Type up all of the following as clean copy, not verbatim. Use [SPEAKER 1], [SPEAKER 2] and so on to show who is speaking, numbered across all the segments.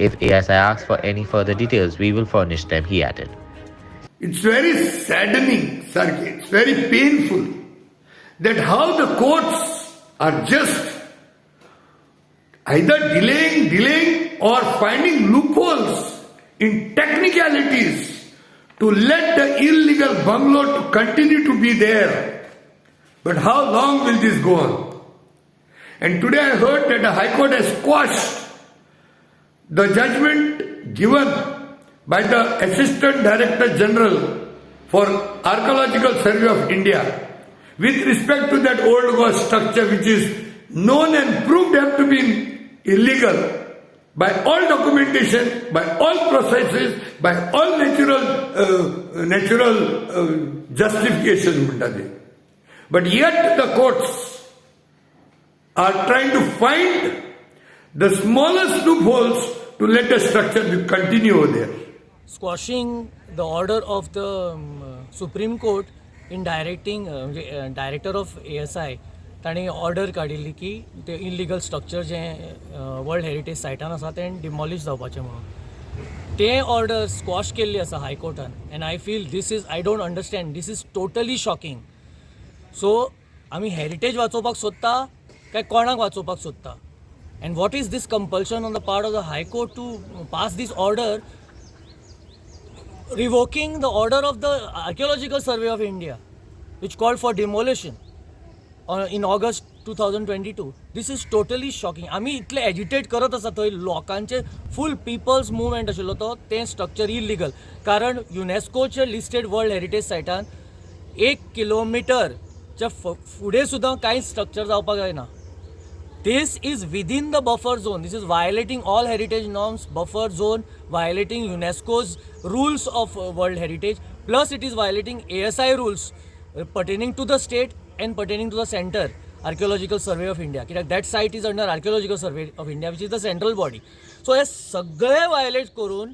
[SPEAKER 1] If ASI asks for any further details, we will furnish them, he added.
[SPEAKER 2] It's very saddening, सारकें, it's very painful that how the courts are just either delaying or finding loopholes in technicalities to let the illegal bungalow to continue to be there. But how long will this go on? And today I heard that the High Court has quashed the judgment given by the Assistant Director General for Archaeological Survey of India with respect to that Old Goa structure, which is known and proved have to be illegal by all documentation, by all processes, by all natural justification म्हणटा ते. But yet the courts are trying to find the smallest loopholes to let the structure be continue over there.
[SPEAKER 3] Squashing the order of the Supreme Court in directing म्हणजे director of ASI तांणी order काडिल्ली की ते illegal structure जें world heritage सायटान आसा तें demolish जावपाचें म्हणून. तें ऑर्डर स्क्वॉश केल्ली आसा हायकोर्टान and I feel this is, I don't understand, this is totally shocking. So आमी हेरिटेज वाचोवपाक सोदता काय कोणाक वाचोवपाक सोदता? And what is this compulsion on the part of the High Court to pass this order revoking the order of the Archaeological Survey of India, which called for demolition in August 2022? This is totally shocking. आमी इतले agitate करत आसा थंय लोकांचे फूल people's movement आशिल्लो तो तें structure illegal, कारण युनेस्कोचे लिस्टेड वर्ल्ड हेरिटेज सायटान एक किलोमिटरच्या फुडें सुद्दां कांयच स्ट्रक्चर जावपाक जायना. This is within the buffer zone. This is violating all heritage norms, buffer zone, violating UNESCO's rules of World Heritage. Plus, it is violating ASI rules pertaining to the state and pertaining to the center, Archaeological Survey of India. कित्याक that site is under Archaeological Survey of India, which is the central body. So, हे सगळे violet करून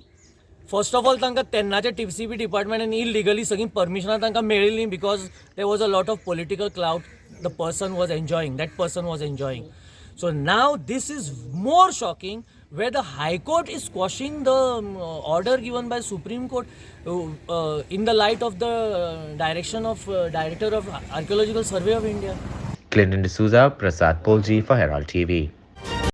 [SPEAKER 3] first of all तांकां तेन्नाचे TCB डिपार्टमेंटान illegally सगळीं परमिशनां तांकां मेळिल्लीं because there was a lot of political clout the person was enjoying, that person was enjoying. So now this is more shocking, where the High Court is quashing the order given by Supreme Court in the light of the direction of Director of Archaeological Survey of India.
[SPEAKER 1] Clinton D'Souza, Prasad Polji for Herald TV.